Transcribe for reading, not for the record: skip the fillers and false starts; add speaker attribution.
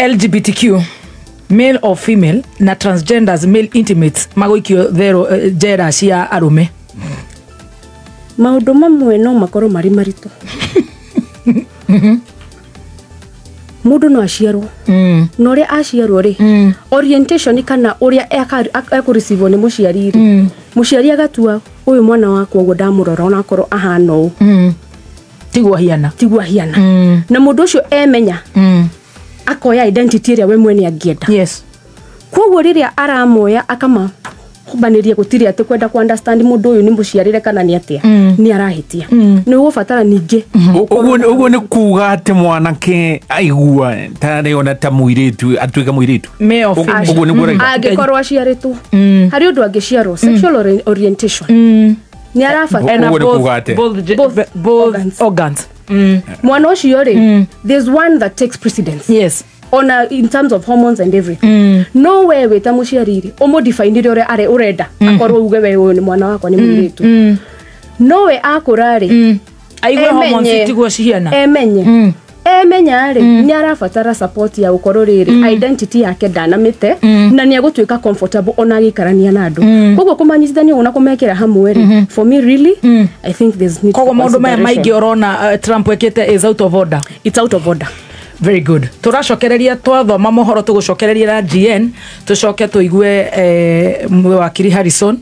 Speaker 1: LGBTQ male or female na transgenders male intimates magũikio thero njera cia arũme.
Speaker 2: Maũndũ mamwe no makorwo marĩ maritũ. Mũndũ no aciarwo na ũrĩa aciarwo rĩ, orientation kana ũrĩa ekũreceive nĩ mũciari rĩ, mũciari agatua ũyũ mwana wakwa ũguo ndamũrora onakorwo ahana ũũ,
Speaker 1: tiguo hiana,
Speaker 2: tiguo ahiana. Na mũndũ ũcio emenya akoya identity ĩrĩa we mwene angĩenda.
Speaker 1: Yes.
Speaker 2: Koguo rĩrĩa aramoya akama humbanĩria gũtirĩ atĩ kwenda ku understand mũndũ ũyũ nĩ mũciarĩre kana nĩ atĩa, nĩ arahĩtia. Nĩ ũgũbatara ningĩ
Speaker 3: Ũguo nĩ kuga atĩ mwanake aigua tarĩ ona ta mũirĩtu atuĩke mũirĩtu.
Speaker 1: Male or female.
Speaker 3: Ũguo nĩguo ũrauga?
Speaker 2: Angĩkorwo aciarĩtwo harĩ ũndũ angĩciarwo sexual orientation nĩ arabatara
Speaker 3: Ũguo nĩ kuga atĩa?
Speaker 1: Both,
Speaker 2: Both
Speaker 1: both
Speaker 2: organs.
Speaker 1: Organs.
Speaker 2: Mwana ũcio rĩ, there's one that takes precedence
Speaker 1: Yes.
Speaker 2: ona in terms of hormones and everything. No we wĩ ta mũciari rĩ, ũmũdefinire ũrĩa arĩ ũrenda akorwo uge we ũyũ nĩ mwana wakwa nĩ mũirĩtu, no we akũra rĩ,
Speaker 1: aigue hormones tiguo cihiana.
Speaker 2: Emenye emenya rĩ, nĩ arabatara support ya gũkorwo rĩrĩ identity yake ndanamĩte na nĩ egũtuĩka comfortable ona agĩikarania na andũ. Koguo kũmanyitithania ũguo na kũmekĩra hamwe rĩ, for me really, I think there's need for
Speaker 1: Koguo maũndũ maya
Speaker 2: consideration.
Speaker 1: maingĩ ũrona Trump ekĩte is out of order.
Speaker 2: It's out of order.
Speaker 1: Very good. Tũracokereria twathoma mohoro tũgũcokereria na GN tũcoke tũigue wakiri Harrison.